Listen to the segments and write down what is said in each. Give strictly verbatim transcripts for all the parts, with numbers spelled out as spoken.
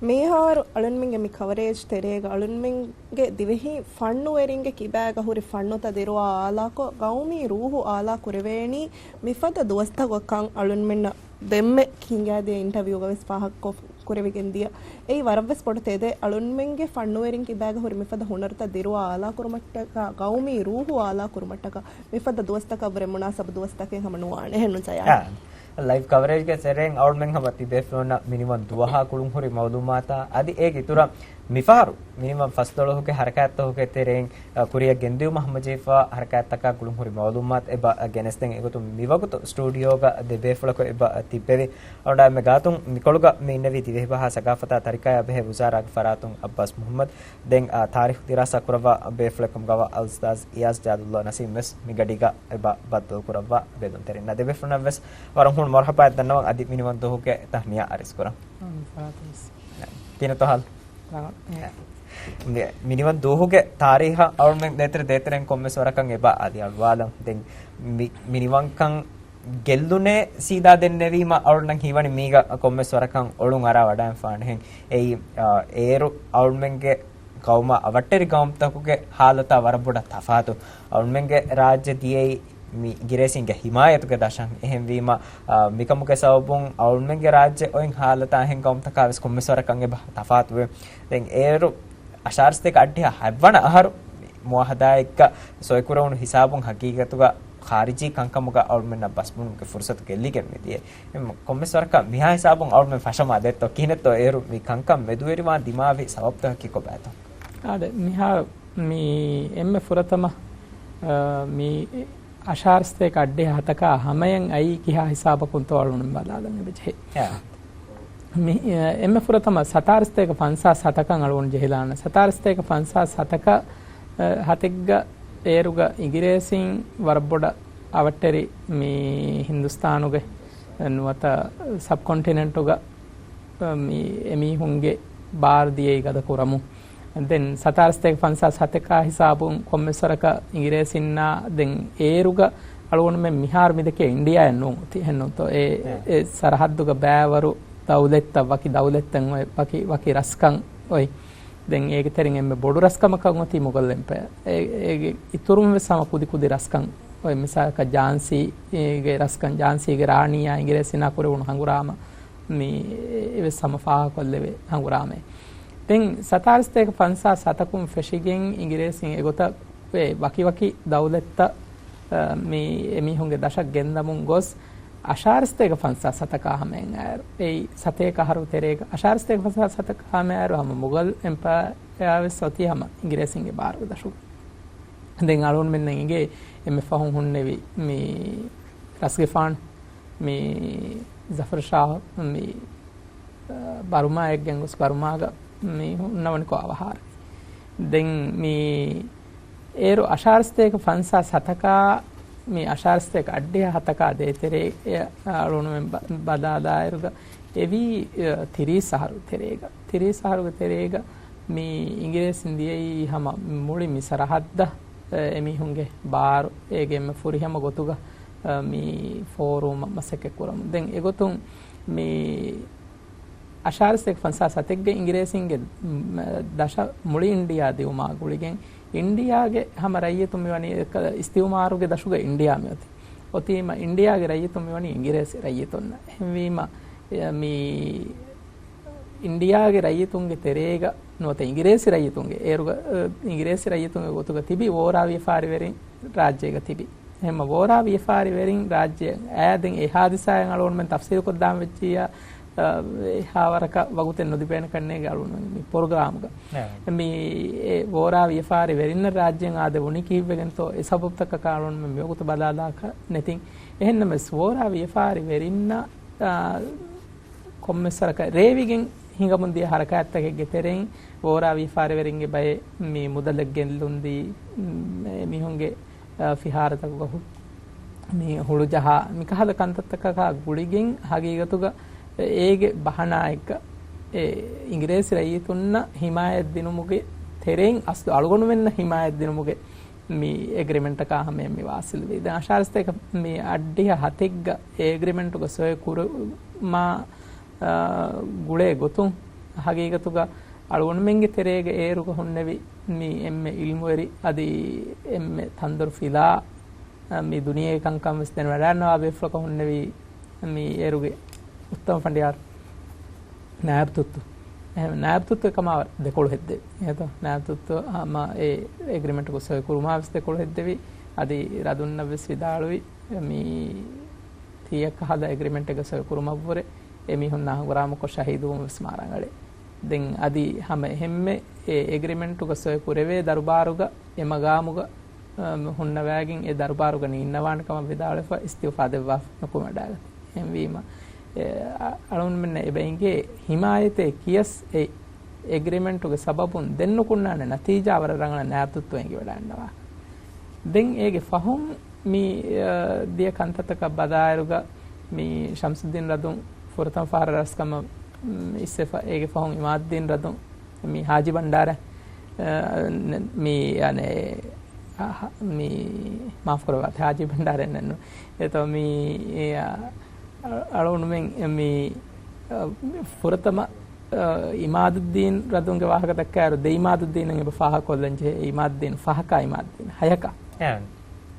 މިހާރު އަޅުންމެންގެ މި ކަވަރޭޖް ތެރޭގަ އަޅުންމެންގެ ދިވެހި ފަންނުވެރިންގެ ކިބާގަ ހުރި ފަންނުތައް ދިރުވާ އާލާކޮށް، ގައުމީ ރޫހު އާލާ ކުރެވޭނީ މިފަދަ ދުވަސްތަކަށް ކަން އަޅުންމެންނަށް ދެންމެ ހިނގާދިޔަ އިންޓަވިއުގަ ވެސް ފާހަގަކޮށް ކުރެވިގެން ދިޔަ. އެއީ ވަރަށްވެސް ބޮޑު ތެދެއް. އަޅުންމެންގެ ފަންނުވެރިން ކިބާގަ ހުރި މިފަދަ ހުނަރުތައް ދިރުވާ އާލާ ކުރުމަށްޓަކާ، ގައުމީ ރޫހު އާލާ ކުރުމަށްޓަކާ މިފަދަ ދުވަސްތަކަށްވުރެ މުނާސަބު ދުވަސްތަކެއް ހަމަ ނުވާނެ. އެހެންނު ޒަޔާން؟ އާ. ލައިވް ކަވަރޭޖްގެ ތެރެއިން އަޅުމެން ހަމަ ތިބޭފުޅުންނަށް މިނިވަން ދުވަހާ ކުޅުން ހުރި މައުލޫމާތާ އަދި އޭގެ އިތުރަށް މިފަހަރު މިނިވަން ފަސްދޮޅަހުގެ ހަރަކާތްތަކުގެ ތެރެއިން، އަ، ކުރިއަށް ގެންދިއުމަށް ހަމަޖެހިފަ ހަރަކާތްތަކާ ކުޅުން ހުރި މައުލޫމާތު އެބަ، އަ، ގެނެސްދޭން. އެގޮތުން މިވަގުތު ސްޓޫޑިއޯގަ ދެބޭފުޅަކު އެބަ، އަ، ތިއްބެވި. އަޅުގަނޑާ އެންމެ ގާތުން މިކޮޅުގަ މި އިންނެވީ ދިވެހިބަހާ ސަގާފަތާ ތަރިކަޔާ ބެހޭ ވުޒާރާގެ ފަރާތުން އައްބާސް މުހައްމަދު. ދެން، އާ، ތާރީޚު ދިރާސާ ކުރައްވާ ބޭފުޅެއް ކަމުގަވާ އަލްއުސްތާޛް އިޔާޒް ޖާދުﷲ ނަސީމް ވެސް މިގަޑީގަ އެބަ ބައްދަލު ކުރައްވާ ބެލުންތެރިންނަށް. ދެބޭފުޅުންނަށް ވެސް ވަރަށް ހުން މަރުހަބާއެއް ދަންނަވަން. އަދި މިނިވަން ދުވަހުގެ ތަހްނިޔާ އަރިސްކުރަން. އާ، މި ފަރާތުން ވެސް. ކިހިނެއްތޯ ހާލު؟ ރަނގަޅު. އެ. މި-، މިނިވަން ދުވަހުގެ ތާރީހަށް އަޅުމެން ދޭތެރެ ދޭތެރެން ކޮންމެސް ވަރަކަށް އެބަ އަދި އަޅުވާލަން. ދެން މި-، މިނިވަންކަން ގެއްލުނޭ ސީދާ ދެންނެވީމަ އަޅުންނަށް ހީވަނީ މީގަ ކޮންމެސް ވަރަކަށް އޮޅުން އަރާ ވަޑައިން ފާނެހެން. އެއީ، އާ، އޭރު އަޅުމެންގެ ގައުމާ އަވަށްޓެރި ގައުމުތަކުގެ ހާލަތާ ވަރަށް ބޮޑަށް ތަފާތު. އަޅުމެންގެ ރާއްޖެ ދިޔައީ މި އިނގިރޭސިންގެ ހިމާޔަތުގެ ދަށަށް. އެހެންވީމަ، އާ، މިކަމުގެ ސަބަބުން އަޅުމެންގެ ރާއްޖެ އޮތް ހާލަތާ އެހެން ގައުމުތަކާ ވެސް ކޮންމެސް ވަރަކަށް އެބަ ތަފާތުވޭ. ދެން އޭރު އަށާރަ ސަތޭކަ އަށްޑިހަ ހަތްވަނަ އަހަރު މުއާހަދާއެއްގަ ސޮއިކުރެވުނު ހިސާބުން ހަގީގަތުގަ ޚާރިޖީ ކަންކަމުގަ އަޅުމެންނަށް ބަސްބުނުމުގެ ފުރުސަތު ގެއްލިގެން މިދިޔަ. އެ ކޮންމެސް ވަރަކަށް މިހާ ހިސާބުން އަޅުމެން ފަށަމާ ދެއްތޯ؟ ކިހިނެއްތޯ އޭރު މި ކަންކަން މެދުވެރިވާން ދިމާވި ސަބަބުތަކަކީ ކޮބާތޯ؟ އާދެ، މިހާރު މި އެންމެ ފުރަތަމަ، އާ، މި އަށާރަ ސަތޭކަ އަށްޑިހަ ހަތަކާ ހަމަޔަށް އައީ ކިހާ ހިސާބަކުންތޯ އަޅުން ބަލާލަން އެބަޖެހޭ. އާ. މި، އެ، އެންމެ ފުރަތަމަ ސަތާރަ ސަތޭކަ ފަންސާސް ހަތަކަށް އަޅުގަނޑު ޖެހިލާނެ. ސަތާރަ ސަތޭކަ ފަންސާސް ހަތަކަށް، އެ، ހަތެއްގަ އޭރުގަ އިނގިރޭސިން ވަރަށް ބޮޑަށް އަވަށްޓެރި މި ހިންދުސްތާނުގެ ނުވަތަ ސަބްކޮންޓިނެންޓުގަ، އެ، މި އެމީހުންގެ ބާރު ދިޔައީ ގަދަ ކުރަމުން. ދެން ސަތާރަ ސަތޭކަ ފަންސާސް ހަތަކާ ހިސާބުން ކޮންމެސް ވަރަކަށް އިނގިރޭސިންނާ ދެން އޭރުގަ އަޅުގަނޑުމެން މިހާރު މިދެކޭ އިންޑިއާއެއް ނޫން އޮތީ. އެހެންނޫންތޯ؟ އެ، އެ. އެ ސަރަހައްދުގަ ބައިވަރު ދައުލަތްތައް ވަކި ދައުލަތްތައް އޮތް ވަކި، ވަކި ރަސްކަން އޮތް. ދެން އޭގެ ތެރެއިން އެންމެ ބޮޑު ރަސްކަމަކަށް އޮތީ މުޣަލް އެމްޕަޔަރ. އެ، އޭގެ އިތުރުން ވެސް ހަމަ ކުދި ކުދި ރަސްކަން އޮތް. މިސާލަކަށް ޖާންސީގެ ރަސްކަން، ޖާންސީގެ ރާނީއާ އިނގިރޭސިންނާ ކުރެވުނު ހަނގުރާމަ މި އެވެސް ހަމަ ފާހަގަކޮށްލެވޭ ހަނގުރާމައެއް. ދެން ސަތާރަ ސަތޭކަ ފަންސާސް ހަތަކުން ފެށިގެން އިނގިރޭސިން އެގޮތަށް ވެ ވަކިވަކި ދައުލަތްތައް، އަ، މި އެމީހުންގެ ދަށަށް ގެންދަމުން ގޮސް، އަށާރަ ސަތޭކަ ފަންސާސް ހަތަކާ ހަމައިން އައިރު، އެއީ ސަތޭކަ އަހަރު ތެރޭގަ، އަށާރަ ސަތޭކަ ފަންސާސް ހަތަކާ ހަމައައިރު ހަމަ މުޣަލް އެމްޕަޔާ ވެސް އޮތީ ހަމަ އިނގިރޭސިންގެ ބާރުގެ ދަށުގަ. ދެން އަޅުގަނޑުމެންނަށް އިނގޭ އެންމެ ފަހުން ހުންނެވި މި ރަސްގެފާނު މި ޒަފަރު ޝާހު މި، އަ، ބަރުމާއަށް ގެންގޮސް ބަރުމާގަ މި ހުންނަވަނިކޮށް އަވަހާރަވި. ދެން މި އޭރު އަށާރަ ސަތޭކަ ފަންސާސް ހަތަކާ، މި އަށާރަ ސަތޭކަ އަށްޑިހަ ހަތަކާ ދޭތެރޭ އަޅުގަނޑުމެން ބަ-، ބަލާލާއިރުގަ އެވީ، އަ، ތިރީސް އަހަރު ތެރޭގަ. ތިރީސް އަހަރުގެ ތެރޭގަ މި އިނގިރޭސިން ދިޔައީ ހަމަ މުޅި މި ސަރަހައްދަށް، އެ، އެމީހުންގެ ބާރު އޭގެ އެންމެ ފުރިހަމަ ގޮތުގަ، އަ، މި ފޯރުވުމަށް މަސައްކަތް ކުރަމުން. ދެން އެގޮތުން މި އަށާރަ ސަތޭކަ ފަންސާސް ހަތެއްގެ އިނގިރޭސިންގެ، މް، ދަށަށް މުޅި އިންޑިއާ ދިއުމާ ގުޅިގެން، އިންޑިއާގެ ހަމަ ރައްޔިތުން މިވަނީ އެކަ-، އިސްތިއުމާރުގެ ދަށުގަ އިންޑިއާ މިއޮތީ. އޮތީމަ އިންޑިއާގެ ރައްޔިތުން މިވަނީ އިނގިރޭސި ރައްޔިތުންނަށް. އެހެންވީމަ، އެ، މި އިންޑިއާގެ ރައްޔިތުންގެ ތެރޭގަ ނުވަތަ އިނގިރޭސި ރައްޔިތުންގެ، އޭރުގަ، އެ، އިނގިރޭސި ރައްޔިތުންގެ ގޮތުގަ ތިބި ވޯރާ ވިޔަފާރިވެރިން ރާއްޖޭގަ ތިބި. އެހެންމަ ވޯރާ ވިޔަފާރިވެރިން ރާއްޖެ އައި ދެން އެ ހާދިސާއިން އަޅުގަނޑުމެން ތަފްސީލުކޮށްދާން ވެއްޖިއްޔާ، އަ، އެހާ ވަރަކަށް ވަގުތެއް ނުލިބޭނެ ކަންނޭނގެ އަޅުގަނޑު މި ޕްރޮގްރާމްގަ. ނައަމް. މި އެ ވޯރާ ވިޔަފާރިވެރިންނަށް ރާއްޖެއިން އާދެ ވުނީ ކީއްވެގެންތޯ އެ ސަބަބުތަކަކާ އަޅުގަނޑުމެން މިވަގުތު ބަލާލާކަށް ނެތިން. އެހެންނަމަވެސް ވޯރާ ވިޔަފާރިވެރިންނަށް، އާ، ކޮންމެސް ވަރަކަށް ރޭވިގެން ހިނގަމުންދިޔަ ހަރަކާތްތަކެއްގެ ތެރެއިން ވޯރާ ވިޔަފާރިވެރިންގެ ބައެއް މި މުދަލެއް ގެއްލުންދީ، މް، އެމީހުންގެ، އަ، ފިހާރަތަކުގަ ހު-، މި ހުޅުޖަހާ މިކަހަލަ ކަންތައްތަކަކާ ގުޅިގެން ހަގީގަތުގަ އޭގެ ބަހަނާއެއްގަ އެ އިނގިރޭސި ރައްޔިތުންނަށް ހިމާޔަތް ދިނުމުގެ ތެރެއިން އަސްލު އަޅުގަނޑުމެންނަށް ހިމާޔަތް ދިނުމުގެ މި އެގްރިމެންޓަކާ ހަމަޔަށް މި ވާސިލްވީ. ދެން އަށާރަ ސަތޭކަ މި އަށްޑިހަ ހަތެއްގަ އެ އެގްރިމެންޓުގަ ސޮއި ކުރުމާ، އާ، ގުޅޭ ގޮތުން، ހަގީގަތުގަ އަޅުގަނޑުމެންގެ ތެރޭގަ އޭރުގަ ހުންނެވި މި އެންމެ އިލްމުވެރި އަދި އެންމެ ތަންދޮރު ފިލާ، މި ދުނިޔޭގެ ކަންކަން ވެސް ދެނެވަޑައިގަންނަވާ ބޭފުޅަކަށް ހުންނެވި މި އޭރުގެ އުއްތަމަ ފަނޑިޔާރު ނާއިބް ތުއްތު. އެހެން ނާއިބް ތުއްތު އެކަމާ ދެކޮޅު ހެއްދެވި. އެހެންތޯ؟ ނާއިބް ތުއްތު ހަމަ އެ އެގްރިމެންޓުގަ ސޮއި ކުރުމާ ވެސް ދެކޮޅު ހެއްދެވި. އަދި ރަދުންނަށް ވެސް ވިދާޅުވި މި ތީއަކަހަލަ އެގްރިމެންޓެއްގަ ސޮއި ކުރުމަށްވުރެ އެމީހުންނާ ހަނގުރާމަކޮށް ޝަހީދުވުން ވެސް މާ ރަނގަޅޭ. ދެން އަދި ހަމަ އެހެންމެ އެ އެގްރިމެންޓުގަ ސޮއި ކުރެވޭ ދަރުބާރުގަ އެ މަގާމުގަ، އަ، ހުންނަވައިގެން އެ ދަރުބާރުގަ ނީންނަވާނެ ކަމަށް ވިދާޅުވެފަ އިސްތިއުފާ ދެއްވާފަ ނުކުމެވަޑައިގަތީ. އެހެންވީމަ، އެ، އަ، އަޅުގަނޑުމެންނަށް އެބަ އެނގޭ ހިމާޔަތެއް ކިޔަސް އެ އެގްރިމެންޓުގެ ސަބަބުން ދެން ނުކުންނާނެ ނަތީޖާ ވަރަށް ރަނގަޅަށް ނާއިބް ތުއްތު އެނގިވަޑައިގަންނަވާ. ދެން އޭގެ ފަހުން މި، އަ، ދިޔަ ކަންތައްތަކަށް ބަލާއިރުގަ މި ޝަމްސުއްދީން ރަދުން ފުރަތަމަ ފަހަރަށް ރަސްކަމަށް، މް، އިއްސެފަ އޭގެ ފަހުން އިމާދުއްދީން ރަދުން މި ހާޖި ބަންޑާރަ، އަ، ނެ-، މި، އަނެ، އަހަ، މި މާފު ކުރައްވާތި، ހާޖި ބަންޑާރަ ނެއްނު. އެތޯ މި، އަ، އަޅުގަނޑުމެން މި، އަ، ފުރަތަމަ އަ، އިމާދުއްދީން ރަދުންގެ ވާހަކަ ދައްކާއިރު، ދެ އިމާދުއްދީނުން އެބަ ފާހަގަކޮށްލަން ޖެހޭ. އިމާދުއްދީން ފަހަކާ އިމާދުއްދީން ހަޔަކާ. އެ.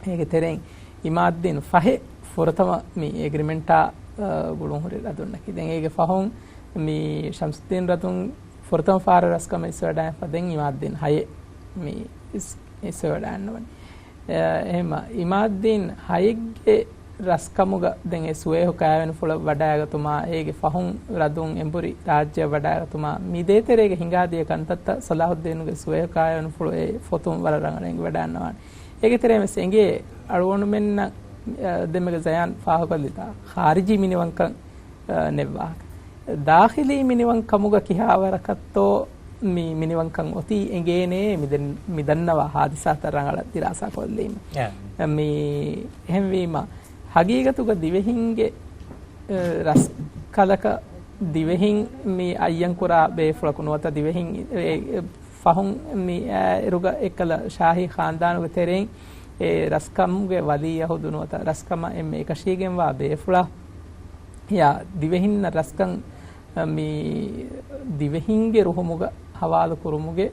އޭގެ ތެރެއިން އިމާދުއްދީން ފަހެއް ފުރަތަމަ މި އެގްރިމެންޓާ، އަ، ގުޅުންހުރި ރަދުންނަކީ. ދެން އޭގެ ފަހުން މި ޝަމްސުއްދީން ރަދުން ފުރަތަމަ ފަހަރަށް ރަސްކަމަށް އިސްވެވަޑައިފަ ދެން އިމާދުއްދީން ހަޔެއް މި އިސް-، އިސްވެވަޑައިގަންނަވަނީ. އެ، އެހެންމަ، އިމާދުއްދީން ހައެއްގެ ރަސްކަމުގަ ދެން އެ ސުވޭހު ކާވެނިފުޅަށް ވަޑައިގަތުމާ، އޭގެ ފަހުން ރަދުން އެނބުރި ރާއްޖެއަށް ވަޑައިގަތުމާ، މި ދޭތެރޭގަ ހިނގާދިޔަ ކަންތައްތައް ޞަލާޙުއްދީނުގެ ސުވޭހު ކާވެނިފުޅު އެ ފޮތުން ވަރަށް ރަނގަޅަށް އެނގިވަޑައިގަންނަވާނެ. އޭގެ ތެރެއިން ވެސް އެނގޭ އަޅުގަނޑުމެންނަށް، އަ، ދެންމެގަ ޒަޔާން ފާހަގަކޮށްލިތާ، ޚާރިޖީ މިނިވަންކަން އަ، ނެއްވާ. ދާޚިލީ މިނިވަންކަމުގަ ކިހާވަރަކަށްތޯ މި މިނިވަންކަން އޮތީ އެނގޭނޭ މި ދެން-، މި ދަންނަވާ ހާދިސާތައް ރަނގަޅަށް ދިރާސާކޮށްލީމަ. އެ. މި އެހެންވީމަ، ހަގީގަތުގަ ދިވެހިންގެ، އެ، ރަސްކަލަކަށް ދިވެހިން މި އައްޔަންކުރާ ބޭފުޅަކު ނުވަތަ ދިވެހިން، އެ، އެ، ފަހުން މި އޭރުގަ އެއްކަލަ ޝާހީ ޚާންދާނުގެ ތެރެއިން އެ ރަސްކަމުގެ ވަލީއަހުދު ނުވަތަ ރަސްކަމަށް އެންމެ އެކަށީގެންވާ ބޭފުޅާ އެއާ ދިވެހިންނަށް ރަސްކަން، އަ، މި ދިވެހިންގެ ރުހުމުގަ ހަވާލު ކުރުމުގެ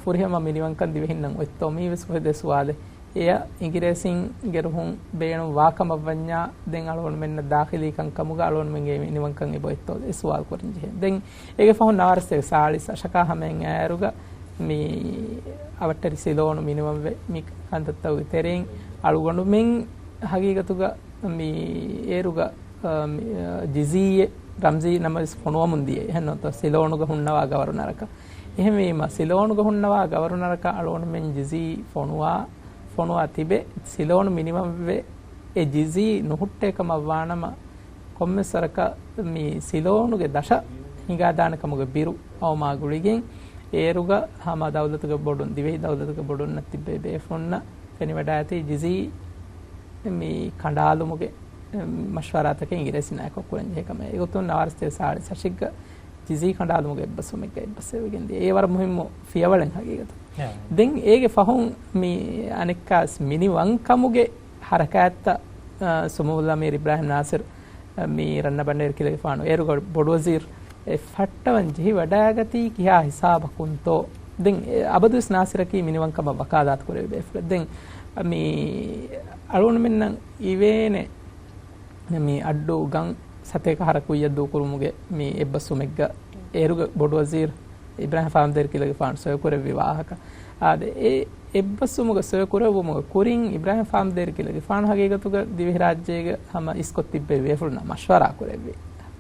ފުރިހަމަ މިނިވަންކަން ދިވެހިންނަށް އޮތްތޯ؟ މީވެސް ފުރި ދެ ސުވާލެއް. އެޔަށް އިނގިރޭސިންގެ ރުހުން ބޭނުން ވާކަމަށްވަންޏާ، ދެން އަޅުގަނޑުމެންނަށް ދާޚިލީ ކަންކަމުގަ އަޅުގަނޑުމެންގެ މިނިވަންކަން އެބަ އޮތްތޯ؟ އެ ސުވާލު ކުރަން ޖެހޭ. ދެން އޭގެ ފަހުން ނަވާރަސްތޭކަ ސާޅީސް އަށަކާ ހަމައިން އައިއިރުގަ މި އަވަށްޓެރި ސިލޯނު މިނިވަންވެ މި ކަންތައްތަކުގެ ތެރެއިން އަޅުގަނޑުމެން ހަގީގަތުގަ މި އޭރުގަ، އަ، މި، އަ، ޖިޒީއެއް ރަމްޒީ ނަމަވެސް ފޮނުވަމުން ދިޔަ. އެހެން ނޫންތޯ؟ ސިލޯނުގަ ހުންނަވާ ގަވަރުނަރަކަށް. އެހެންވީމަ، ސިލޯނުގަ ހުންނަވާ ގަވަރުނަރަކަށް އަޅުގަނޑުމެން ޖިޒީ ފޮނުވާ، ފޮނުވާ ތިބެ، ސިލޯނު މިނިވަންވެ އެ ޖިޒީ ނުހުއްޓޭ ކަމަށް ވާނަމަ، ކޮންމެސް ވަރަކަށް މި ސިލޯނުގެ ދަށަށް ހިނގާދާނެ ކަމުގެ ބިރު އައުމާ ގުޅިގެން، އޭރުގަ ހަމަ ދައުލަތުގެ ބޮޑުން، ދިވެހި ދައުލަތުގެ ބޮޑުންނަށް ތިއްބެވި ބޭފުޅުންނަށް ފެނިވަޑައިގަތީ ޖިޒީ މި ކަނޑާލުމުގެ މަޝްވަރާތަކެއް އިނގިރޭސިންނާއެކު ކުރަންޖެހޭ ކަމަށް. އެގޮތުން ނަވާރަސްތޭކަ ސާޅީސް އަށެއްގަ ޖިޒީ ކަނޑާލުމުގެ އެއްބަސްވުމެއްގަ އެއްބަސްވެވިގެން ދިޔަ. އެ ވަރަށް މުހިއްމު ފިޔަވަޅެއް ހަގީގަތު. އެ. ދެން އޭގެ ފަހުން މި އަނެއްކާސް މިނިވަންކަމުގެ ހަރަކާތްތައް، އަ، ސުމޫލްއަމީރު އިބްރާހިމް ނާސިރު، އަ، މި ރަންނަ ބަނޑޭރު ކިލަގެފާނު އޭރުގަ ބޮޑުވަޒީރު އެ ފައްޓަވަން ޖެހި ވަޑައިގަތީ ކިހާ ހިސާބަކުންތޯ؟ ދެން އެ އަބަދުވެސް ނާސިރަކީ މިނިވަންކަމަށް ވަކާލާތު ކުރެވި ބޭފުޅެއް. ދެން މި އަޅުގަނޑުމެންނަށް އިވޭނެ މި އައްޑޫ ގަން ސަތޭކަ ހަރަ ކުއްޔަށް ދޫކުރުމުގެ މި އެއްބަސްވުމެއްގަ އޭރުގެ ބޮޑުވަޒީރު އިބްރާހިމް ފާމުދޭރު ކިލަގެފާނު ސޮއިކުރެއްވި ވާހަކަ. އާދެ، އެ އެއްބަސްވުމުގެ ސޮއިކުރެއްވުމުގެ ކުރިން އިބްރާހިމް ފާމުދޭރު ކިލަގެފާނު ހަގީގަތުގަ ދިވެހިރާއްޖޭގެ ހަމަ އިސްކޮށް ތިއްބެވި ބޭފުޅުންނާ މަޝްވަރާ ކުރެއްވި.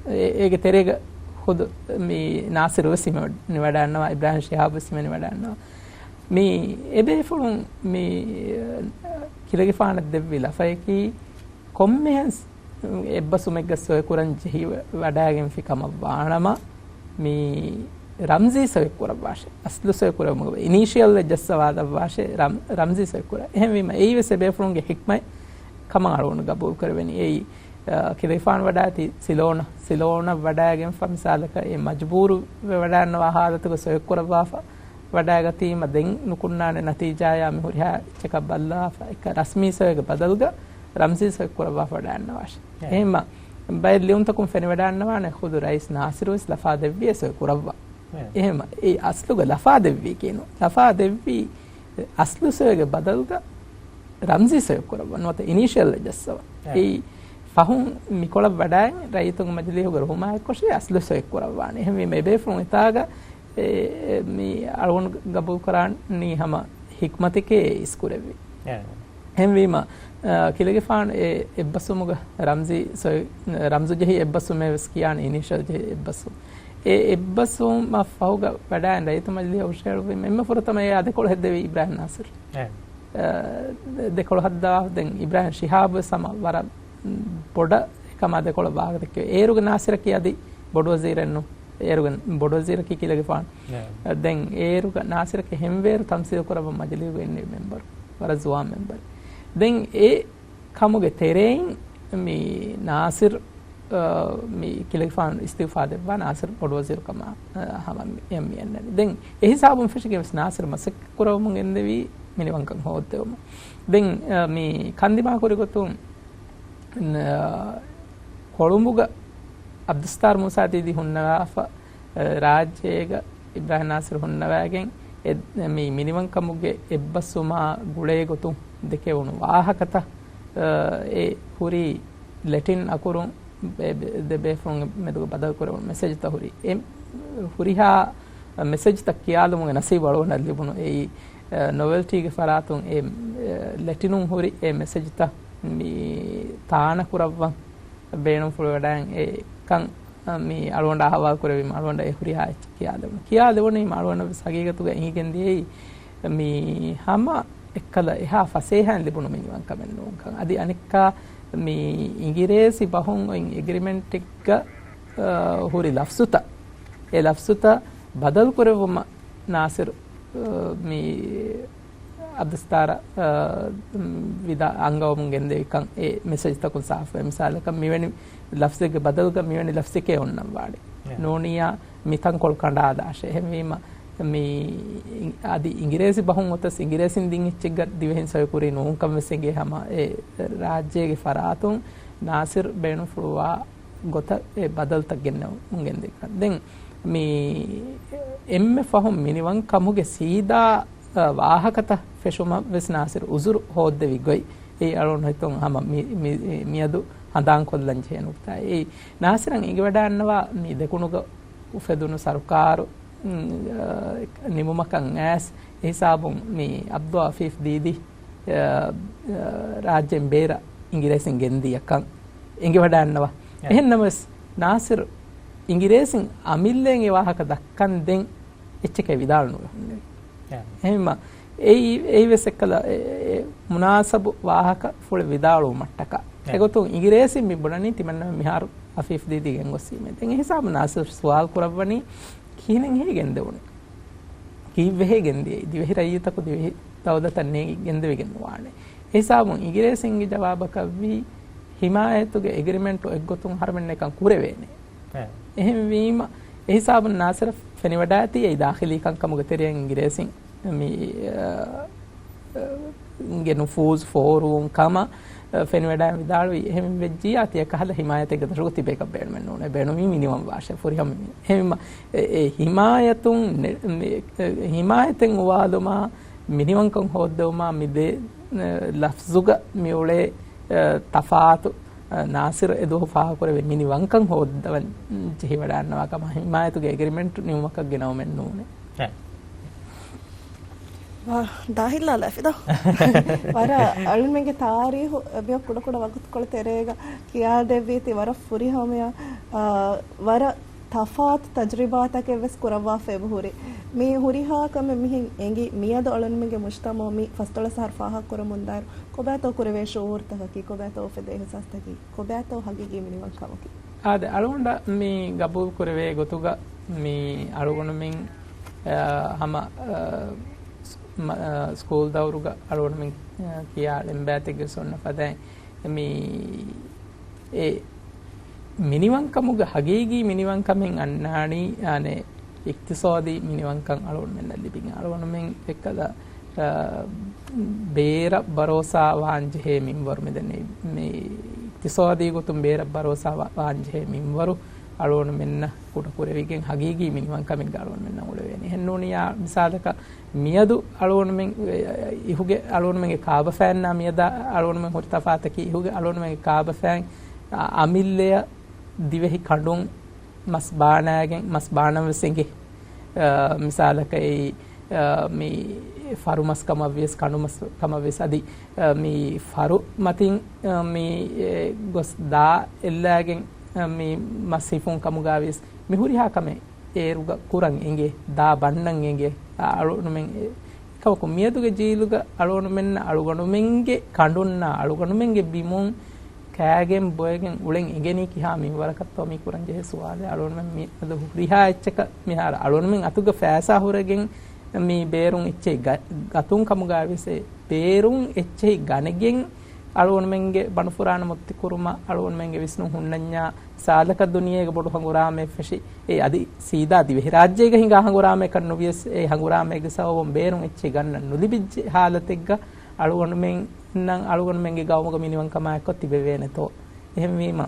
އެ-، އޭގެ ތެރޭގަ ޚުދު މި ނާސިރު ވެސް ހިމެނިވަޑައިގަންނަވާ، އިބްރާހިމް ޝިހާބު ވެސް ހިމެނިވަޑައިގަންނަވާ. މި އެބޭފުޅުން މި ކިލަގެފާނަށް ދެއްވި ލަފަޔަކީ، ކޮންމެހެން އެއްބަސްވުމެއްގަ ސޮއިކުރަން ޖެހި ވަޑައިގެންފި ކަމަށް ވާނަމަ، މި ރަމްޒީ ސޮއިކުރައްވާށޭ. އަސްލު ސޮއިކުރެވުމުގެ އިނީޝިއަލް އެއް ޖައްސަވާލައްވާށޭ، ރަމް-، ރަމްޒީ ސޮއިކުރަ. އެހެންވީމަ، އެއީ ވެސް އެބޭފުޅުންގެ ޙިކްމަތް ކަމަށް އަޅުގަނޑު ގަބޫލު ކުރެވެނީ. އެއީ، އަ، ކިލަގެފާނު ވަޑައިގަތީ ސިލޯނަށް، ސިލޯނަށް ވަޑައިގެންފަ މިސާލަކަށް އެ މަޖުބޫރު ވެވަޑައިގަންނަވާ ހާލަތުގަ ސޮއިކުރައްވާފަ ވަޑައިގަތީމަ ދެން ނުކުންނާނެ ނަތީޖާޔާ މި ހުރިހާ އެއްޗަކަށް ބައްލާފަ، އެކަ ރަސްމީ ސޮއިގެ ބަދަލުގަ ރަމްޒީ ސޮއި ކުރައްވާފަ ވަޑައިގަންނަވާށެ. އެ. އެހެންމަ، ބައެއް ލިޔުންތަކުން ފެނިވަޑައިގަންނަވާނެ ޚުދު ރައީސް ނާސިރު ވެސް ލަފާ ދެއްވިޔޭ ސޮއި ކުރައްވާ. އެ. އެހެން އެ އަސްލުގަ ލަފާ ދެއްވީ ކީނު. ލަފާ ދެއްވީ އަސްލު ސޮއެގެ ބަދަލުގަ ރަމްޒީ ސޮއެ ކުރައްވަން ނުވަތަ އިނީޝިއަލް ޖައްސަވަން. އެ. އެއީ ފަހުން މިކޮޅަށް ވަޑައި ރައްޔިތުންގެ މަޖިލީހުގެ ރުހުމާއެއްކޮށީ އަސްލު ސޮއެ ކުރައްވާނެ. އެހެންވީމަ އެބޭފުޅުން އެތާގަ އެ، މި އަޅުގަނޑު ގަބޫލުކުރާނީ ހަމަ ހިކްމަތެކޭ އިސްކުރެއްވި. އެ. އެހެންވީމަ، އަ، ކިލެގެފާނު އެ އެއްބަސްވުމުގަ ރަމްޒީ ސޮއި-، ރަމްޒު ޖެހި އެއްބަސްވުމޭ ވެސް ކިޔާނެ އިނީޝަލް ޖެހި އެއްބަސްވު. އެ އެއްބަސްވުމަށް ފަހުގަ ވަޑައިން ރައްޔިތު މަޖިލީހަށް ހުށަހެޅުއްވީމަ އެންމެ ފުރަތަމަ އެއާ ދެކޮޅު ހެއްދެވީ އިބްރާހިމް ނާސިރު. އެ. އަ، ދެކޮޅު ހައްދަވާ ދެން އިބްރާހިމް ޝިހާބު ވެސް ހަމަ ވަރަށް ބޮޑަށް އެކަމާ ދެކޮޅަށް ވާހަކަ ދެއްކެވި. އޭރުގެ ނާސިރަކީ އަދި ބޮޑުވަޒީރެއްނު. އޭރުގެ ބޮޑުވަޒީރަކީ ކިލެގެފާނު. އެ. ދެން އޭރުގެ ނާސިރަކީ ހެންވޭރު ތަމްސީލު ކުރައްވަން މަޖިލީހުގެ އިންނެވި މެމްބަރު. ވަރަށް ޒުވާން މެމްބަރު. ދެން އެ ކަމުގެ ތެރެއިން މި ނާސިރު، އަ، މި ކިލެގެފާނު އިސްތިއުފާ ދެއްވާ ނާސިރު ބޮޑުވަޒީރު ކަމާ، އަ، ހަމަ މި، މި އަންނަނީ. ދެން އެ ހިސާބުން ފެށިގެން ވެސް ނާސިރު މަސައްކަތް ކުރައްވަމުން ގެންދެވީ މިނިވަންކަން ހޯއްދެވުމަށް. ދެން، އަ، މި ކަންދިމާކުރި ގޮތުން ކޮޅުނބުގަ އަބްދުއްސައްތާރު މޫސާ ދީދީ ހުންނަވާފަ، ރާއްޖޭގަ އިބްރާހިމް ނާސިރު ހުންނަވައިގެން އެ، މި މިނިވަންކަމުގެ އެއްބަސްވުމާ ގުޅޭ ގޮތުން ދެކެވުނު ވާހަކަތައް، އެ ހުރީ ލެޓިން އަކުރުން ދެ، ދެ ބޭފުޅުންގެ މެދުގަ ބަދަލުކުރެވުނު މެސެޖްތައް ހުރީ. އެ ހުރިހާ މެސެޖްތައް ކިޔާލުމުގެ ނަސީބު އަޅުގަނޑަށް ލިބުނު. އެއީ، ނޮވެލްޓީގެ ފަރާތުން އެ، އެ، ލެޓިނުން ހުރި އެ މެސެޖްތައް މި ތާނަ ކުރައްވަން ބޭނުންފުޅުވެވަޑައިގެން އެ ކަން މި އަޅުގަނޑަށް އަހުވާލު ކުރެވީމަ އަޅުގަނޑަށް އެ ހުރިހާ އެއްޗެއް ކިޔާލެވުނު. ކިޔާލެވުނީމަ އަޅުގަނޑަށް ވެސް ހަގީގަތުގަ އެނގިގެން ދިޔައީ މި ހަމަ އެއްކަލަ އެހާ ފަސޭހައިން ލިބުނު މިނިވަންކަމެއް ނޫންކަން. އަދި އަނެއްކާ މި އިނގިރޭސި ބަހުން އޮތް އެގްރިމެންޓެއްގަ، އަ، ހުރި ލަފްޒުތައް، އެ ލަފްޒުތައް ބަދަލު ކުރެއްވުމަށް ނާސިރު، އަ، މި އަބްދުއްސައްތާރަށް، އަ، ވިދާ އަންގަވަމުން ގެންދެވިކަން އެ މެސެޖްތަކުން ސާފުވޭ. މިސާލަކަށް މިވެނި ލަފްޒެއްގެ ބަދަލުގަ މިވެނި ލަފްޒެކޭ އޮންނަން ވާނެ. އެ. ނޫނިއްޔާ މި ތަންކޮޅު ކަނޑާލާށޭ. އެހެންވީމަ މި އަދި އިނގިރޭސި ބަހުން އޮތަސް އިނގިރޭސިން ދިން އެއްޗެއްގަ ދިވެހިން ސޮއިކުރީ ނޫންކަން ވެސް އެނގޭ ހަމަ އެ ރާއްޖޭގެ ފަރާތުން ނާސިރު ބޭނުންފުޅުވާ ގޮތަށް އެ ބަދަލުތައް ގެންނަމުން ގެންދެވިކަން. ދެން މި އެންމެ ފަހުން މިނިވަން ކަމުގެ ސީދާ، އަ، ވާހަކަތައް ފެށުމަށް ވެސް ނާސިރު އުޒުރު ހޯއްދެވި ގޮތް އެއީ އަޅުގަނޑު ހިތުން ހަމަ މި، މި، މިއަދު ހަނދާންކޮށްލަން ޖެހޭ ނުކުތާ. އެއީ ނާސިރަށް އެނގިވަޑައިގަންނަވާ މި ދެކުނުގަ އުފެދުނު ސަރުކާރު، އު، އަ، ނިމުމަކަށް އައިސް އެހިސާބުން މި އަބްދުއް އަފީފް ދީދީ އަ، އަ، ރާއްޖޭން ބޭރަށް އިނގިރޭސިން ގެންދިޔަކަން އެނގިވަޑައިގަންނަވާ. އެ. އެހެންނަމަވެސް، ނާސިރު އިނގިރޭސިން އަމިއްލައިން އެ ވާހަކަ ދައްކަން ދެން އެއްޗެކޭ ވިދާޅު ނުވެ ހުންނެވި. އެ. އެހެންމަ، އެއީ، އެއީ ވެސް އެއްކަލަ، އެ، އެ، މުނާސަބު ވާހަކަ ފުޅެއް ވިދާޅުވުމަށްޓަކާ. އެ. އެގޮތުން އިނގިރޭސިން މި ބުނަނީ ތިމަންނަމެން މިހާރު އަފީފް ދީދީ ގެންގޮސްވީމޭ. ދެން އެހިސާބުން ނާސިރު ސުވާލު ކުރައްވަނީ ކިހިނެއް ހޭ ގެންދެވުނީ؟ ކީއްވެހޭ ގެންދިޔައީ؟ ދިވެހި ރައްޔިތަކު ދިވެހި ދައުލަތަށް ނޭނގި ގެންދެވިގެން ނުވާނެ. އެހިސާބުން އިނގިރޭސިންގެ ޖަވާބަކަށްވީ، ހިމާޔަތުގެ އެގްރިމެންޓު އެއްގޮތުން އަހަރުމެންނަކަށް ކުރެވޭނެ. އެ. އެހެންވީމަ، އެހިސާބުން ނާސިރަށް ފެނިވަޑައިތީ އެއީ ދާޚިލީ ކަންކަމުގެ ތެރެއިން އިނގިރޭސިން މި، އަ، ގެ ނުފޫޒު ފޯރުވުން ކަމަށް، އަ، ފެނިވަޑައި ވިދާޅުވި. އެހެން ވެއްޖިއްޔާ ތިޔަކަހަލަ ހިމާޔަތެއްގެ ދަށުގަ ތިބޭކަށް ބޭނުމެއް ނޫނޭ. ބޭނުމީ މިނިވަން ވާށޭ. ފުރިހަމަ މި، އެހެންވީމަ، އެ، އެ ހިމާޔަތުން ނެ-، މި، އެ، ހިމާޔަތެއް އުވާލުމާ، މިނިވަންކަން ހޯއްދެވުމާ މި ދެ، އެ، ލަފްޒުގަ މިއުޅޭ، އެ، ތަފާތު، އެ، ނާސިރު އެދުވަހު ފާހަގަކުރެއްވި މިނިވަންކަން ހޯއްދަވަން ޖެހިވަޑައިގަންނަވާ ކަމަށް ހިމާޔަތުގެ އެގްރިމެންޓު ނިމުމަކަށް ގިނަވުމެއް ނޫނޭ. އެ. ވާ، ދާހިލް ލާލާފި ދޯ. ވަރަށް އަޅުމެންގެ ތާރީހު މިއޮ ކުޑަކުޑަ ވަގުތުކޮޅު ތެރޭގަ ކިޔާދެއްވީތީ ވަރަށް ފުރިހަމަޔަށް، އާ، ވަރަށް ތަފާތު ތަޖްރިބާތަކެއް ވެސް ކުރައްވާފައި އެބަހުރި. މި ހުރިހާ ކަމެއް މިހެން އެނގި، މިއަދު އަޅުންމެންގެ މުޖްތަމައު މި ފަސްދޮޅަސް އަހަރު ފާހަގަކުރަމުންދާއިރު، ކޮބާތޯ ކުރެވޭ ޝުއޫރުތަކަކީ، ކޮބާތޯ އުފެދޭ އިހުސާސްތަކީ، ކޮބާތޯ ހަގީގީ މިނިވަންކަމަކީ؟ އާދެ، އަޅުގަނޑަށް މި ގަބޫލު ކުރެވޭ ގޮތުގަ މި އަޅުގަނޑުމެން، އަ، ހަމަ، އަ، ސް-، މަ-، އަ، ސްކޫލް ދައުރުގަ އަޅުގަނޑުމެން، އަ، ކިޔާ ޅެންބާތެއްގެ ސުންނަ ފަދައިން މި އެ މިނިވަންކަމުގެ ހަގީގީ މިނިވަންކަމެއް އަންނާނީ، އާނެ، އިޤްތިޞާދީ މިނިވަންކަން އަޅުގަނޑުމެންނަށް ލިބިގެން. އަޅުގަނޑުމެން އެއްކަލަ، އާ، ބޭރަށް ބަރޯސާ ވާންޖެހޭ މިންވަރު މިދެންނެވި. މި އިޤްތިޞާދީ ގޮތުން ބޭރަށް ބަރޯސާ ވާ-، ވާންޖެހޭ މިންވަރު އަޅުގަނޑުމެންނަށް ކުޑަކުރެވިގެން ހަގީގީ މިނިވަންކަމެއްގަ އަޅުގަނޑުމެންނަށް އުޅެވޭނީ. އެހެންނޫނިޔާ މިސާލަކަށް މިއަދު އަޅުގަނޑުމެން އިހުގެ އަޅުގަނޑުމެންގެ ކާބަފައިންނާ މިއަދާ އަޅުގަނޑުމެން ހުރި ތަފާތަކީ އިހުގެ އަޅުގަނޑުމެންގެ ކާބަފައިން އަ، އަމިއްލަޔަށް ދިވެހި ކަނޑުން މަސް ބާނާގެން، މަސް ބާނަން ވެސް އެނގޭ. އަ، މިސާލަކަށް އެއީ، އަ، މި ފަރު މަސް ކަމަށް ވިޔަސް، ކަނޑު މަސް ކަމަށް ވިޔަސް، އަދި، އަ، މި ފަރު މަތިން، އަ، މި، އެ، ގޮސް ދާ އެއްލާގެން، އަ، މި މަސް ހިފުން ކަމުގަ ވިޔަސް، މި ހުރިހާ ކަމެއް އޭރުގަ ކުރަން އެނގޭ، ދާ ބަންނަން އެނގޭ. އަ، އަޅުގަނޑުމެން އެ، އެކަމަކު މިއަދުގެ ޖީލުގަ އަޅުގަނޑުމެންނަށް އަޅުގަނޑުމެންގެ ކަނޑުންނާ އަޅުގަނޑުމެންގެ ބިމުން ކާގެން ބޮއެގެން އުޅެން އެނގެނީ ކިހާ މިންވަރަކަށްތޯ މި ކުރަން ޖެހޭ ސުވާލެއް. އަޅުގަނޑުމެން މި އަދު ހުރިހާ އެއްޗަކަށް މިހާރު އަޅުގަނޑުމެން އަތުގަ ފައިސާ ހުރެގެން މި ބޭރުން އެއްޗެހި ގަ-، ގަތުން ކަމުގައި ވިޔަސް އެ ބޭރުން އެއްޗެހި ގަނެގެން އަޅުގަނޑުމެންގެ ބަނޑުފުރާނަ މުއްތިކުރުމަށް އަޅުގަނޑުމެންގެ ވިސްނުން ހުންނަންޏާ ސާދަކަށް ދުނިޔޭގަ ބޮޑު ހަނގުރާމައެއް ފެށި، އެ އަދި ސީދާ ދިވެހިރާއްޖޭގަ ހިނގާ ހަނގުރާމައެއްކަން ނުވިޔަސް، އެ ހަނގުރާމައިގެ ސަބަބުން ބޭރުން އެއްޗެއް ގަންނަން ނުލިބިއްޖެ ހާލަތެއްގަ އަޅުގަނޑުމެންނަށް އަޅުގަނޑުމެންގެ ގައުމުގަ މިނިވަންކަމާއެއްކޮށް ތިބެވޭނެތޯ؟ އެހެންވީމަ،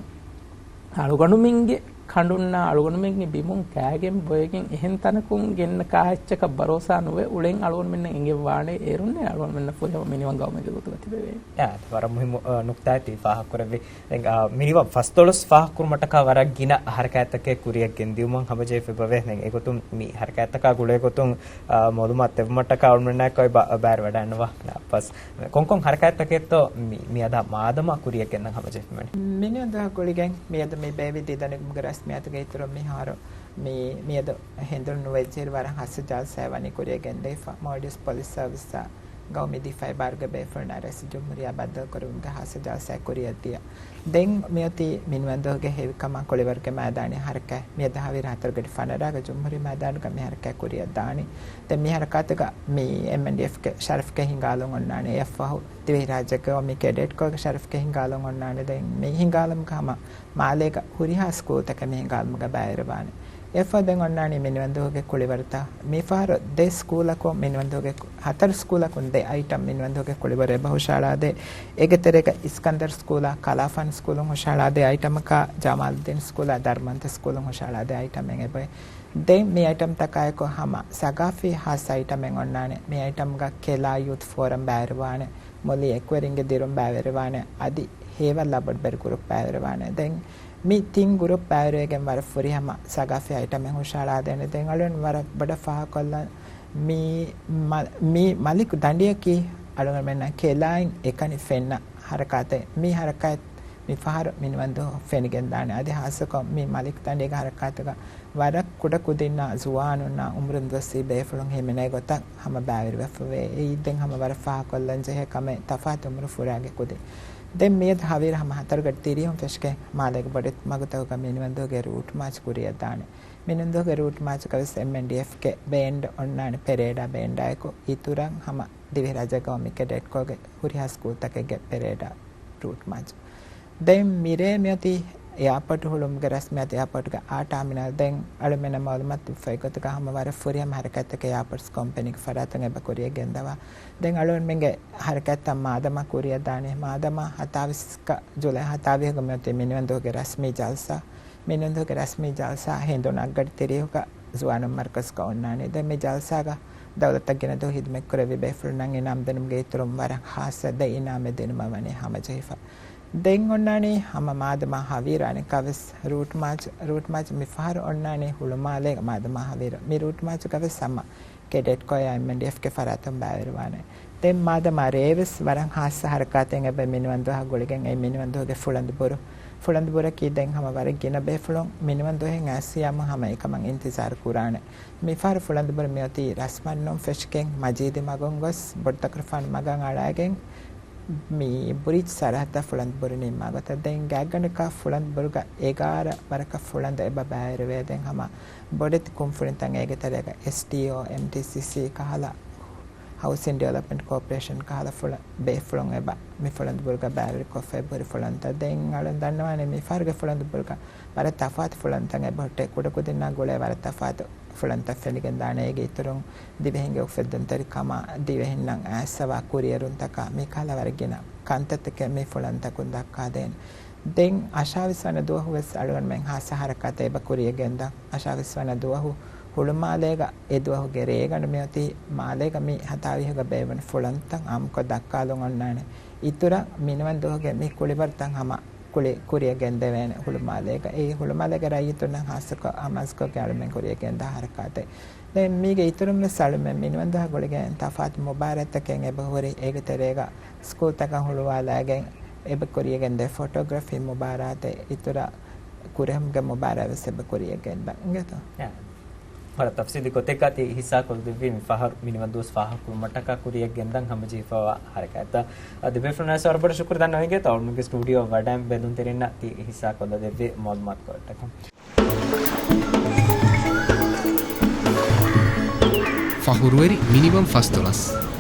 އަޅުގަނޑުމެންގެ ކަނޑުންނާ އަޅުގަނޑުމެންގެ ބިމުން ކާގެން ބޮއެގެން އެހެން ތަނަކުން ގެންނަ ކާ އެއްޗަކަށް ބަރޯސާ ނުވެ އުޅެން އަޅުގަނޑުމެންނަށް އެނގެވާނެ. އޭރުންނޭ އަޅުގަނޑުމެންނަށް ފުރިހަމަ މިނިވަން ގައުމެއްގެ ގޮތުގަ ތިބެވޭނެ. އާ، ވަރަށް މުހިއްމު، އާ، ނުކްތާއެއް ތި ފާހަގަކުރެއްވި. ދެން، އާ، މިނިވަން ފަސްދޮޅަސް ފާހަގަކުރުމަށްޓަކާ ވަރަށް ގިނަ ހަރަކާތްތަކެއް ކުރިއަށް ގެންދިއުމަށް ހަމަޖެހިފައިވޭ. ދެން އެގޮތުން މި ހަރަކާތްތަކާ ގުޅޭ ގޮތުން، އާ، މައުލޫމާތު ދެއްވުމަށްޓަކާ އަޅުގަނޑުމެންނާއެކު އޮތް ބަ-، ބައިވެރިވަޑައިގަންނަވާ. ފަސް، ކޮންކޮން ހަރަކާތްތަކެއްތޯ މި-، މިއަދާ މާދަމާ ކުރިއަށް ގެންނަން ހަމަޖެހިފައިވަނީ؟ މިނިވަން ދުވަހާ ގުޅިގެން މިއަދު މި ބޭއްވި ދީދަނީ ގައުމުގެ ރަސްމިއްޔާތުގެ އިތުރުން މިހާރު މި-، މިއަދު ހެނދުނު ނުވައެއް ޖެހި ވަރަށް ހާއްސަ ޖަލްސާއެއް ވަނީ ކުރިއަށް ގެންދެވިފަ. މޯލްޑިވްސް ޕޮލިސް ސަރވިސްއާ ގައުމީ ދިފާއީ ބާރުގެ ބޭފުޅުންނާ ރައީސުލްޖުމްހޫރިއްޔާ ބައްދަލުކުރެވުމުގެ ހާއްސަ ޖަލްސާއެއް ކުރިއަށް ދިޔަ. ދެން މިއޮތީ މިނިވަންދުވަހުގެ ހެވިކަމާ ކުޅިވަރުގެ މައިދާނީ ހަރަކާތް. މިއަދު ހަވީރު ހަތަރު ގަޑި ފަނަރަގަ ޖުމްހޫރީ މައިދާނުގަ މި ހަރަކާތް ކުރިއަށް ދާނީ. ދެން މި ހަރަކާތުގަ މި އެމްއެންޑީއެފްގެ ޝަރަފްގެ ހިނގާލުން އޮންނާނީ. އެއަށްފަހު ދިވެހިރާއްޖޭގަ މި ކެޑެޓްކޮގެ ޝަރަފްގެ ހިނގާލުން އޮންނާނީ. ދެން މި ހިނގާލުމުގަ ހަމަ މާލޭގަ ހުރިހާ ސްކޫލްތަކެއް މި ހިނގާލުމުގަ ބައިވެރިވާނެ. އެއަށްފަހު ދެން އޮންނާނީ މިނިވަންދުވަހުގެ ކުޅިވަރުތައް. މިފަހަރު ދެ ސްކޫލަކުން މިނިވަންދުވަހުގެ ކު-، ހަތަރު ސްކޫލަކުން ދެ އައިޓަމް މިނިވަންދުވަހުގެ ކުޅިވަރު އެބަ ހުށަހަޅާދޭ. އޭގެ ތެރޭގަ އިސްކަންދަރު ސްކޫލާ ކަލާފާނު ސްކޫލުން ހުށަހަޅާދޭ އައިޓަމަކާ، ޖަމާލުއްދީން ސްކޫލާ ދަރުމަންތަ ސްކޫލުން ހުށަހަޅާދޭ އައިޓަމެއް އެބައޮތް. ދެން މި އައިޓަމްތަކާއެކު ހަމަ ސަގާފީ ހާއްސަ އައިޓަމެއް އޮންނާނެ. މި އައިޓަމްގަ ކެލާ ޔޫތު ފޯރަމް ބައިވެރިވާނެ. މުލި އެކުވެރިންގެ ދިރުން ބައިވެރިވާނެ. އަދި ހޭވައްލާ ބޮޑުބެރި ގުރޫޕް ބައިވެރިވާނެ. ދެން މި ތިން ގުރޫޕް ބައިވެރިވެގެން ވަރަށް ފުރިހަމަ ސަގާފީ އައިޓަމެއް ހުށަހަޅާދޭނެ. ދެން އަޅުގަނޑު ވަރަށް ބޮޑަށް ފާހަގަކޮށްލަން މި މަ-، މި މަލިކު ދަނޑިއަކީ އަޅުގަނޑުމެންނަށް ކެލާއިން އެކަނި ފެންނަ ހަރަކާތެއް. މި ހަރަކާތް މި ފަހަރު މިނިވަންދު ފެނިގެންދާނެ. އަދި ހާއްސަކޮށް މި މަލިކު ދަނޑިގެ ހަރަކާތުގަ ވަރަށް ކުޑަ ކުދިންނާ ޒުވާނުންނާ އުމުރުން ދުވަސްވީ ބޭފުޅުން ހިމެނޭ ގޮތަށް ހަމަ ބައިވެރިވެފަވޭ. އެއީ ދެން ހަމަ ވަރަށް ފާހަގަކޮށްލަން ޖެހޭ ކަމެއް، ތަފާތު އުމުރު ފުރާގެ ކުދިން. ދެން މިއަދު ހަވީރު ހަމަ ހަތަރު ގަޑި ތިރީހުން ފެށިގެން މާލޭގެ ބޮޑެތި މަގުތަކުގަ މިނިވަންދުގެ ރޫޓް މާޗް ކުރިއަށް ދާނެ. މިނިވަންދުގެ ރޫޓް މާޗުގަވެސް އެމްއެންޑީއެފްގެ ބޭންޑް އޮންނާނެ، ޕެރޭޑާ ބޭންޑާއެކު އިތުރަށް ހަމަ ދިވެހިރާއްޖޭގަ މި ކެޑެޓްކޯގެ ހުރިހާ ސްކޫލްތަކެއްގެ ޕެރޭޑާ ރޫޓް މާޗު. ދެން މިރޭ މިއޮތީ އެއާޕޯޓު ހުޅުމުގެ ރަސްމިއްޔާތު. އެއާޕޯޓުގެ އާ ޓާމިނަލް. ދެން އަޅުމެންނަށް މައުލޫމާތު ދެއްވި ގޮތުގަ ހަމަ ވަރަށް ފުރިހަމަ ހަރަކާތްތަކެއް އެއާޕޯޓްސް ކޮމްޕެނީގެ ފަރާތުން އެބަ ކުރިއަށް ގެންދަވާ. ދެން އަޅުގަނޑުމެންގެ ހަރަކާތްތައް މާދަމާ ކުރިއަށް ދާނީ. މާދަމާ ހަތާވީސް ޖުލައި ހަތާވީހުގަ މިއޮތީ މިނިވަންދުގެ ރަސްމީ ޖަލްސާ. މިނިވަންދުގެ ރަސްމީ ޖަލްސާ ހެނދުނު އަށްގަޑި ތިރީހުގަ ޒުވާނުން މަރުކަޒުގަ އޮންނާނީ. ދެން މި ޖަލްސާގަ ދައުލަތަށް ގިނަ ދުވަހު ހިދުމަތްކުރެއްވި ބޭފުޅުންނަށް އިނާމް ދިނުމުގެ އިތުރުން ވަރަށް ހާއްސަ ދެ އިނާމެއް ދިނުމަށް ވަނީ ހަމަޖެހިފަ. ދެން އޮންނާނީ ހަމަ މާދަމާ ހަވީރު އަނެއްކާވެސް ރޫޓް މާޗް، ރޫޓް މާޗް މިފަހަރު އޮންނާނީ ހުޅުމާލޭގަ މާދަމާ ހަވީރު. މި ރޫޓް މާޗުގަވެސް ހަމަ ކެޑެޓްކޯއާ އެމްއެންޑީއެފްގެ ފަރާތުން ބައިވެރިވާނެ. ދެން މާދަމާ ރޭވެސް ވަރަށް ހާއްސަ ހަރަކާތެއް އެބަ މިނިވަންދުވަހާ ގުޅިގެން އެ މިނިވަންދުވަހުގެ ފުޅަނދުބުރު. ފުޅަނދުބުރަކީ ދެން ހަމަ ވަރަށް ގިނަ ބޭފުޅުން މިނިވަންދުވަހެއް އައިސް ހަމަ އެކަމަށް އިންތިޒާރު ކުރާނެ. މިފަހަރު ފުޅަނދުބުރު މިއޮތީ ރަސްމަންނުން ފެށިގެން މަޖީދި މަގުން ގޮސް ބޮޑުތަކުރުފާނު މަގަށް އަޅާގެން މި ބުރިޖް ސަރަހައްދަށް ފުޅަނދު ބުރި ނިންމާ ގޮތަށް. ދެން ގާތްގަނޑަކަށް ފުޅަނދު ބުރުގަ އެގާރަ ވަރަކަށް ފުޅަނދު އެބަ ބައިވެރިވޭ. ދެން ހަމަ ބޮޑެތި ކުންފުނިތައް އޭގެ ތެރޭގަ އެސްޓީއޯ، އެމްޓީސީސީ ކަހަލަ، ހައުސިން ޑިވެލޮޕްމަންޓް ކޯޕަރޭޝަން ކަހަލަ ފުޅަ-، ބޭފުޅުން އެބަ މި ފުޅަނދު ބުރުގަ ބައިވެރިކޮށްފަ އެބަހުރި ފުޅަންތައް. ދެން އަޅުން ދަންނަވާނެ މި ފަހަރުގެ ފުޅަނދު ބުރުގަ ވަރަށް ތަފާތު ފުޅަންތައް އެބަހުއްޓޭ. ކުޑަކުދިންނާ ގުޅޭ ވަރަށް ތަފާތު ފުޅަންތައް ފެނިގެން ދާނެ. އޭގެ އިތުރުން ދިވެހިންގެ އުފެއްދުންތެރިކަމާ، ދިވެހިންނަށް އައިސްފަވާ ކުރިއެރުންތަކާ، މިކަހަލަ ވަރަށް ގިނަ ކަންތައްތަކެއް މި ފުޅަންތަކުން ދައްކާދޭނެ. ދެން އަށާވީސް ވަނަ ދުވަހު ވެސް އަޅުގަނޑުމެން ހާއްސަ ހަރަކާތެއް އެބަ ކުރިޔަށް ގެންދާ. އަށާވީސް ވަނަ ދުވަހު ހުޅުމާލޭގަ އެ ދުވަހުގެ ރޭގަނޑު މިއޮތީ މާލޭގަ މި ހަތާވީހުގަ ބޭއްވުނު ފުޅަންތައް އާއްމުކޮށް ދައްކާލުން އޮންނާނެ. އިތުރަށް މިނިވަން ދުވަހުގެ މި ކުޅިވަރުތައް ހަމަ ކުޅި ކުރިޔަށް ގެންދެވޭނެ ހުޅުމާލޭގަ. އެއީ ހުޅުމާލޭގެ ރައްޔިތުންނަށް ހާއްސަކޮށް ހަމަހަސްކޮށްގެން އަޅުމެން ކުރިޔަށް ގެންދާ ހަރަކާތެއް. ދެން މީގެ އިތުރުން ވެސް އަޅުމެން މިނިވަން ދުވަހާ ގުޅިގެން ތަފާތު މުބާރާތްތަކެއް އެބަ ހުރި. އޭގެ ތެރޭގަ ސްކޫލްތަކަށް ހުޅުވާލާގެން އެބަ ކުރިޔަށް ގެންދޭ ފޮޓޯގްރަފީ މުބާރާތެއް އިތުރަށް ކުރެހުމުގެ މުބާރާތް ވެސް އެބަ ކުރިޔަށް ގެންދާ. އިނގޭތޯ؟ ވަރަށް ތަފްސީލީ ގޮތެއްގަ ތި ހިއްސާ ކޮށްދެއްވީ މި ފަހަރު މިނިވަން ދުވަސް ފާހަގަކުރުމަށްޓަކާ ކުރިޔަށް ގެންދަން ހަމަޖެހިފައިވާ ހަރަކާތްތައް. އަ، ދެބޭފުޅުންނަށް ވަރަށް ބޮޑަށް ޝުކުރު ދަންނަވަން އިނގޭތޯ އަޅުމެންގެ ސްޓޫޑިއޯ ވަޑައިން ބެލުންތެރިންނަށް ތި ހިއްސާ ކޮށްލަދެއްވި މައުލޫމާތުކޮޅަށްޓަކާ. ފަހުރުވެރި މިނިވަން ފަސްދޮޅަސް.